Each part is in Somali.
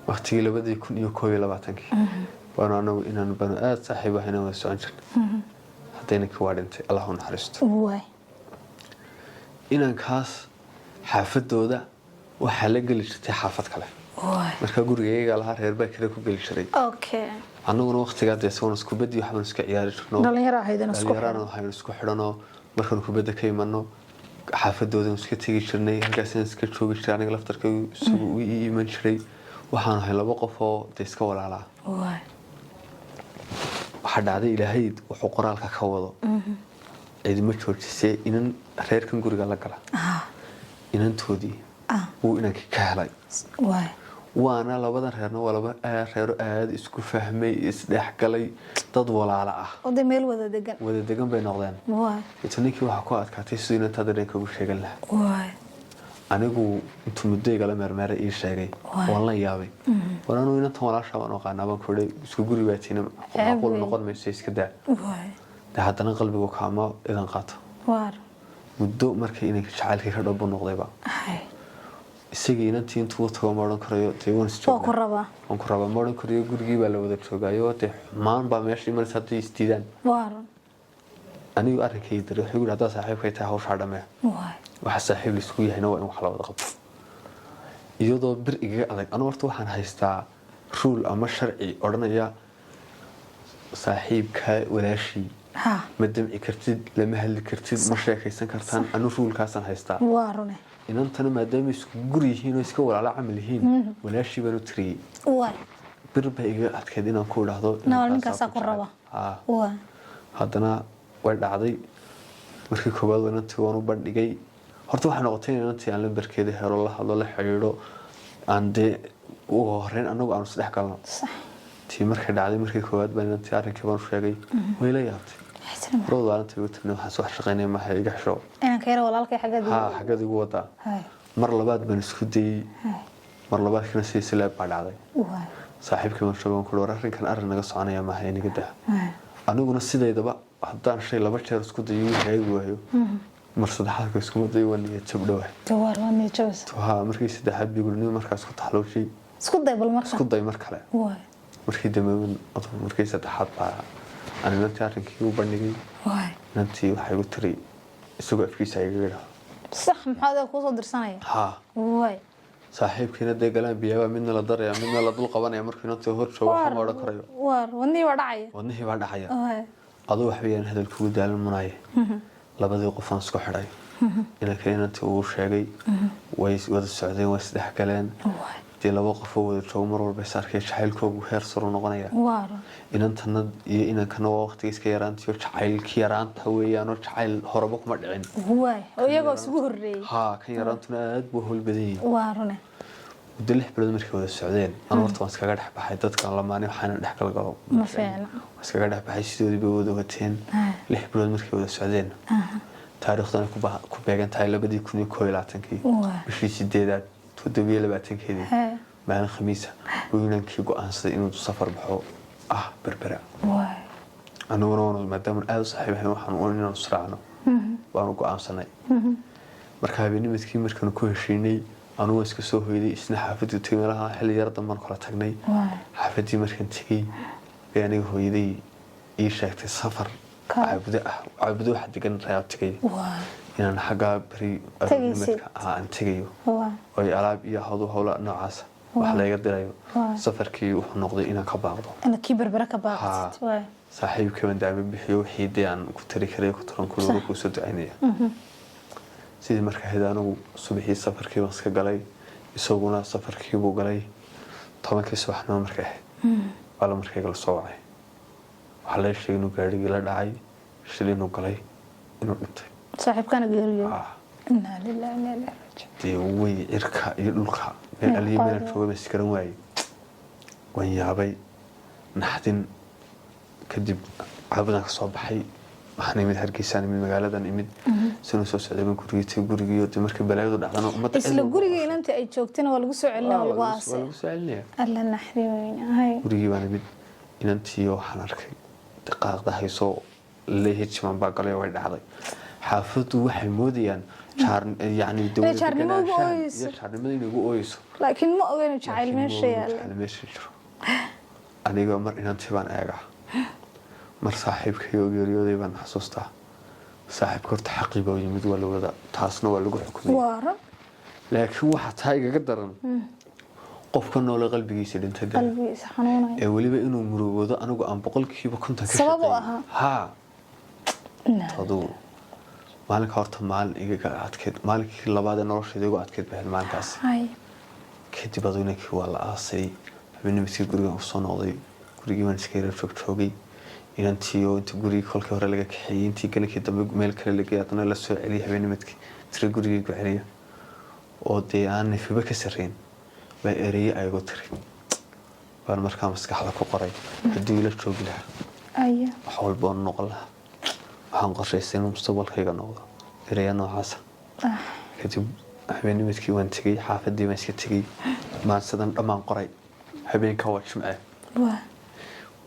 Waqtigii 2021-kii baanu anagu inaan baanu aada saaxiib ah inaan wada socon jirnay. Hadda inankii waa dhintay, Allah u naxariisto. Inankaas xaafadooda waxaa la geli jirtay xaafad kale. Markaa guriga iyagaa lahaa, reer baa kale ku geli jiray. Annaguna waqtigaa dee isagoon kubadii waxbaan iska ciyaari jirno. Dhalinyaro ahaydeen isku. Dhalinyarana waxaynu isku xidhanoo markaanu kubadda ka imano xaafadoodan iska tegi jirnay, halkaasaan iska joogi jiray. Aniga laftarkaygu isagu u ii iman jiray. Waxaanu ahay laba qof oo dee iska walaalaa. Waxaa dhacday, Ilaahay wuxuu qoraalka ka wado cidima joojisee, inan reerkan guriga la gala, inantoodii wuu inankii ka helay. Waana labadan reerna waa laba reero aada isku fahmay, isdhexgalay, dad walaala ah. Oo dee meel wada degan. Wada degan bay noqdeen. Ito ninkii waxaa ku adkaatay siduu inantaa dareenka ugu sheegan lahaa. Anigu intuu muddo igala meermeeray ii sheegay. Waan la yaabay. War anuu inantan walaashaa baan aqaanaa baan ku idhi, isku guri baa tiina, macquul weyn. noqon mayso, iska daa. Dee haddana qalbigu kaama idan qaato. Muddo markay inanka jacaylkii ka dhabo noqdayba, isagii inantii intuu u tago ma odhan karayo dee waan is Waa ku joognaa. rabaa. Waan ku rabaa ma odhan karayo. Gurigii baa la wada joogaayo, dee xumaan baa meesha imanaysa hadday isdiidaan. Anigu arrinkay daray wuxuu yidhi, haddaa saaxiibkay tahay, hawshaa dhamee. Waxa saaxiib laisku yahayna waa in wax la wada qabto. Iyadoo bir igaga adag, anu horta waxaan haystaa rule ama sharci odhanaya: saaxiibkaa walaashii ma damci kartid, lama hadli kartid, ma sheekaysan kartaan. Anu rule-kaasaan haystaa. Waa rune. Inantana maadaama isku guri yihiin oo iska walaalo camal yihiin, walaashii baan u tiriyey. Bir baa igaga adkeyd inaan ku idhaahdo Nawal inankaasaa ninkaasaa ku jecel. raba. Haa. Haddana way dhacday. Markii koowaad inantii waan u bandhigay. Horta waxay noqotay in inantii aan lambarkeeda helo, la hadlo, la xidhiidho, aan dee ugu horeyn anagu aanu isdhex galno. Tii markay dhacday, markii koowaad baan inantii arrinkii baan u sheegay. Way la yaabtay. Rood maalinta igu tirni, waxaan wax shaqaynaya maaha, iga xisho. Inanka yara walaalkay xaggeed. Haa, xaggeed igu wadaa. Mar labaad baan isku dayey. Mar labaadkina sidii sileeb baa dhacday. Saaxiibkii baan sheegay, waan ku war arrinkan arrin naga soconaya maaha, inaga daa. Aniguna sidaydaba haddaan shay laba jeer isku dayo wixii hagaagi waayo, mar saddexaadka iskuma dayo, waa niyad jab dhawahay. Jawaar waa niyad jabaysa. Haa, markii saddexaad bii guri markaa isku taxluujiyey. Isku day bal marka. Isku day mar kale. Markii dambe markii saddexaad baa aan inantii arrinkii u bandhigay. Inantii waxay igu tiri, isagoo afkiisa igaga idhaahdo. Sax, maxaa adiga kuusoo dirsanaya? Haa. Saaxiibkiina dee galaan biyaabaa, midna la daraya, midna la dul qabanaya. Markuu inantii hor joogo waxba ma odhan karayo. Waar, wadnihii waa dhacaya. Wadnihii baa dhacaya. Aduu waxba yaan hadal kugu daalin munaye, labadii qofaan isku xidhay. Inanka inantii uu sheegay, way wada socdeen, way isdhexgaleen. Dee laba qofoo wada joogo mar walba is arkay, jacaylkoogu heer saru noqonaya. Inantana iyo inankana waa waqtiga iska yaraantiyo jacaylki yaraanta weeyaanoo jacayl horeba kuma dhicin. Oo iyagoo isugu horreeyey. Haa, kan yaraantuna aad buu howl badan yihi. Waa rune. Muddo 6 bilood markay wada socdeen, anu horta waan iskaga dhex baxay. Dadkan lamaane waxaana dhex galgalo Ma fiicna. Waan iskaga dhex baxay. Sidoodii bay wada wateen. 6 bilood markay wada socdeen, taariikhdana ku beegan tahay 2021-kii, bishii sideedaad 27-keedii, maalin Khamiisa, buu inankii go-aansaday inuu safar baxo ah Berbera. Anaguna waanu maadaama aada u saaxiib ahayn, waxaan un inaanu israacno waanu go-aansanay. Marka habeennimadkii markaanu ku heshiinay, anugu waan iska soo hoyday, isna xaafadii tegay. Meelaha xilli yar dambaan kala tagnay. Xaafadii markaan tegey bay aniga hooyaday ii sheegtay safar Caabudo ah. Caabudo waxa degan rayaa tegay, inaan xaggaa beri Tegaysid. aroornimadka ah aan tegayo oy alaab iyo hawlo howla noocaasa wax layga dirayo. Safarkii wuxuu noqday inaan ka baaqdo. Inaad kii Berbere ka baaqatid. Saaxiibkii baan daama bixiyo, wixii dee aan ku tari karay ku taran kula kuu soo ducaynaya. Sidii marka ahayd, anigu subaxii safarkii baan iska galay, isaguna safarkii buu galay. 10-kii subaxnimo markay ahayd baa la markayga la soo wacay. Waxaa laga sheegay inuu gaadhigii la dhacay, shil inuu galay, inuu dhintay. Saaxiibkana geeriyo. Ah. Inaa lillahi wa inaa ilaihi raajicuun. Dee way cirka iyo dhulka meel aliyo meelaan qaado. Joogay baan iskaran waayey. Waan yaabay, naxdin kadib Caabudaan ka soo baxay, waxaan imid Hargeysaan, imid magaaladan imid. Sinuu soo socday baan gurigii tagay. Gurigii dee markii balaayadu dhacdana ummadda cid Isla walba gurigii inantii ay joogtayna waa lagu soo celinaya, waa lagu waa aasay. lagu soo celinaya. Alla, naxdin weyn hay. Gurigii baan imid, inantii waxaan arkay qaaqda haysoo leeyahay, jiman baa galay oo way dhacday. Xaafaddu waxay moodayaan Jaar yani Inay jaarnimo ugu deganaanshahan ooyeyso. Iyo jaarnimada inay ugu ooyeyso. Laakiin ma oga inuu jacayl Laakiin ma meesha oga yaalo. Jacayl meesha jiro. Aniga mar inantii baan eegaa, mar saaxiibkay oo geeriyooday baan xasuustaa. Saaxiibka horta xaqii baa yimid, waa la wada, taasna waa lagu xukumay. Waa rab. Laakiin waxaa taa igaga daran qofka noole qalbigiisa dhintay dee. Qalbigiisa xanuunaya. Ee weliba inuu murugoodo anigu aan 100% ka Sabab u shaqeeyay. ahaa. Haa. Inna. Aduu maalinka horta maalin igaga adkeyd, maalinkii labaad ee noloshayda igu adkeyd bay ahayd maalinkaasi. Kadib aduu inankii waa la aasay. Habeennimadkii gurigan usoo noqday, gurigii baan iska yara joogjoogay. Inantii oo inta gurigii kolkii hore laga kaxeeyey, intii galinkii dambe meel kale la geeyay, haddana la soo celiyay habeennimadkii, tiri gurigii ku celiya, oo dee aan nafiba ka sarreyn baa ereye aygu tiri baan markaa maskaxda ku qoray: haddii ila joogi lahaa, wax walba oon noqon lahaa, waxaan qorshaystay inuu mustaqbalkayga noqdo. Ereya noocaasa. Kadib habeennimadkii waan tegey, xaafadii baan iska tegey, maansadan dhammaan qoray. Habeenka waa Jimce.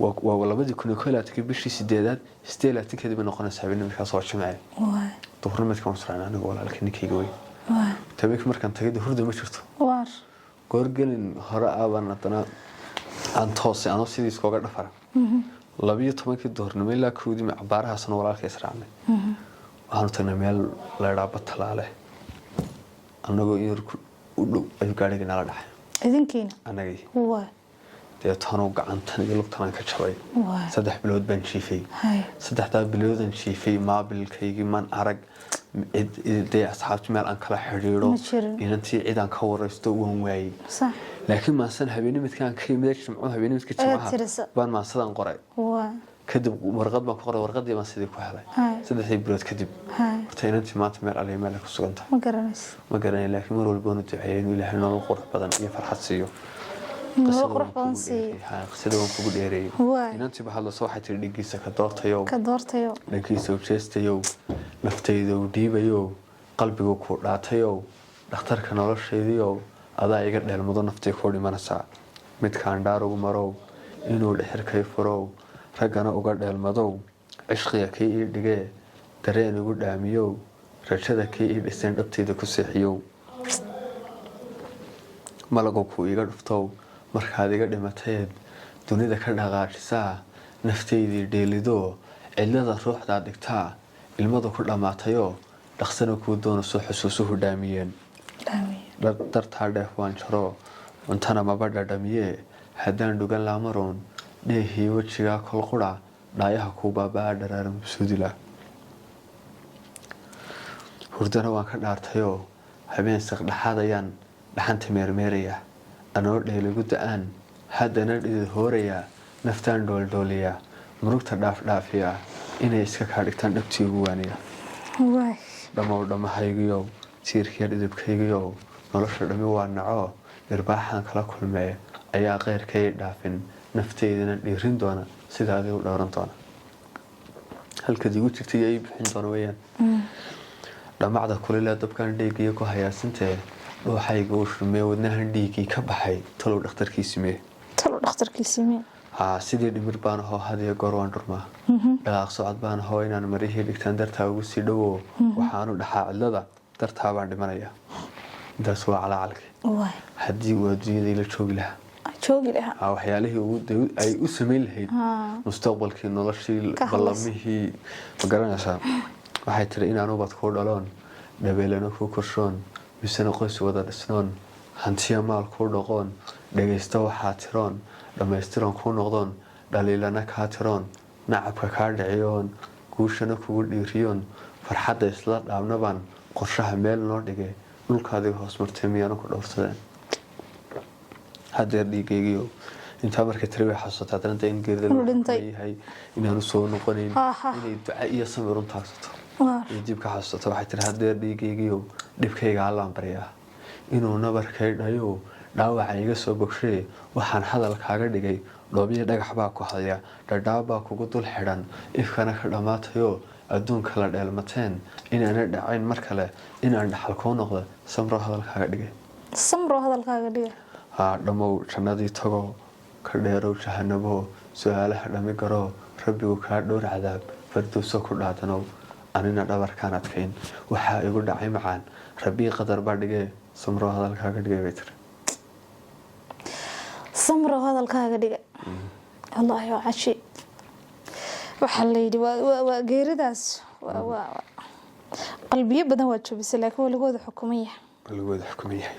Waa 2021-kii bishii sideedaad 28-keedii bay noqonaysaa. Habeennimadkaas waa Jimce. Duhurnimadkii waan israacnay aniga walaalka ninkayga weyn. Habeenkii markaan tagay dee hurda ma jirto. Goorgelin hore abaan haddana aan toosay anoo sidii iskooga dhafara. 12-kii duhurnimo ilaa 1-dii cabaarahaasna walaalka israacnay. Waxaanu tagnay meel la idhaa Batalaale. Annagoo in yar u dhow ayuu gaadhigii nala dhacay. Idinkiina? Annagii. Deetanuu gacantan iyo lugtan ka jabay. 3 bilood baan jiifay. 3-daa biloodan jiifay maabilkaygii man arag cid dee asxaabti meel aan kala xidhiidho. Ma jirin. Inantii cid aan ka waraysto waan waayey. Laakiin maansan habeenimidkaan ka yimid Jimco, habeenimidka Ayaad Jimcaha tirisa. baan maansadan qoray. Kadib warqad baan ku qoray, warqadii baan sidii ku helay. 3-dii bilood kadib. Horta inantii maanta meel aliya meel ay ku sugan tahay Ma garanaysa. ma garanay, laakiin mar walba waanu duceeyay inuu Ilaahay nolol qurux badan iyo farxad siiyo. Nolol Qisada qurux waan badan kugu siiyo. dheereeyey. Haa, qisada waan kugu dheereeyey. Inantii ba hadlayso, waxay tiri: dhigiisa ka doortayow, Ka doortayo. dhankiisa u jeestayow, naftayda u dhiibayow, qalbigu kuu dhaatayow, dhakhtarka noloshaydiyow, adaa iga dheelmado, naftii kuu dhimanaysaa, midkaan dhaar ugu marow inuu dhexirkay furow, raggana uga dheelmadow, cishqiga kii ii dhigee dareen igu dhaamiyow, rajada kii ii dhiseen dhabtayda ku seexiyow, malagu kuu iga dhuftow, markaad iga dhimateed dunida ka dhaqaajisaa, naftaydii dheelidoo cidlada ruuxdaad dhigtaa, ilmadu ku dhammaatayoo dhaqsana kuu doonayso, xusuusuhu dhaamiyeen. Dhaamiye. Dartaa dheef waan jaroo, cuntana maba dhadhamiyee, haddaan dhugan laamaroon dheehii wejigaa kol qura, dhaayaha kuu baabaa dharaaran busuudila. Hurdana waan ka dhaartayoo habeen saqdhaxaad ayaan dhaxanta meermeerayaa, anoo dheeligu da-aan haddana dhidid hoorayaa, naftaan dhooldhooliyaa, murugta dhaafdhaafiyaa, inay iska kaa dhigtaan dhabtii ugu waaniya. Dhammow dhammahaygiyow, tiirkiya dhidibkaygiyow, nolosha dhammi waa nacoo irbaaxaan kala kulmee, ayaa qeyrkay dhaafin, nafteydana dhiirin doona, sida adigu dhowran doona, halkaad igu jirta iyo ii bixin doona weeyaan. Dhamacda kulile dabkan dhiigiyo ku hayaasintee, dhuuxayga uu shumee, wadnahan dhiiggii ka baxay, talow dhakhtarkiisi mee? Talo dhakhtarkiisii mee? Haa, sidii dhimir baan ahoo had iyo goor waan dhurmaa, dhaqaaq socod baan ahoo inaan marihii dhigtaan dartaa ugu sii dhowo, waxaanu dhaxaa cidlada dartaa baan dhimanayaa. Intaas waa calaacalkii. Haddii uu adduunyada ila joogi lahaa. Joogi lahaa. Haa, waxyaalihii ay u samayn lahayd, mustaqbalkii, noloshii, Ka hadlaysa. ballamihii, ma garanaysaa? Waxay tiri inaan ubad kuu dhaloon, dhabeelano kuu korshoon, misena qoys wada dhisnoon, hantiya maal kuu dhaqoon, dhagaysta waxaa tiroon, dhammaystiroon kuu noqdoon, dhaliilana kaa tiroon, nacabka kaa dhiciyoon, guushana kugu dhiiriyoon, farxadda isla dhaabnabaan qorshaha meel noo dhigay, dhulkaadiga hoos martay miyaanu ku dhowrsadeen? Hadeer dhiigaygiyo. Intaa markay tiri way xasuusataa haddana dee in geerida Inuu lagu dhintay. yahay, inaanu soo noqonayn, inay duca iyo samir un taagsato iyo dib ka xasuusato. Waxay tiri: hadeer dhiigaygiyo, dhibkayga Allaan baryaa inuu nabarkay dhayo, dhaawaca iga soo bogshee. Waxaan hadal kaaga dhigay dhoobyo, dhagax baa ku haya, dhadhaab baa kugu dul xidhan, ifkana ka dhammaatayo, adduunka la dheelmateen, inaana dhacayn mar kale, inaan dhaxal kuu noqdo, samro hadal kaaga dhigay. Samro hadalkaaga dhiga. Haa, dhammow jannadii tago, ka dheerow jahanabo, su-aalaha dhami garoo, rabbigu kaa dhowr cadaab, fardowso ku dhaadanow. Anina dhabarkaan adkayn, waxaa igu dhacay macaan, Rabii qadar baa dhigay, samro hadalkaaga dhigay, bay tiri. Samrow hadalkaaga dhiga. Wallaahi waa cajiib. Waxaa la yidhi waa geeridaas waa qalbiyo badan waa jabisay, laakiin waa lagu wada xukuman yahay. Waa lagu wada xukuman yahay.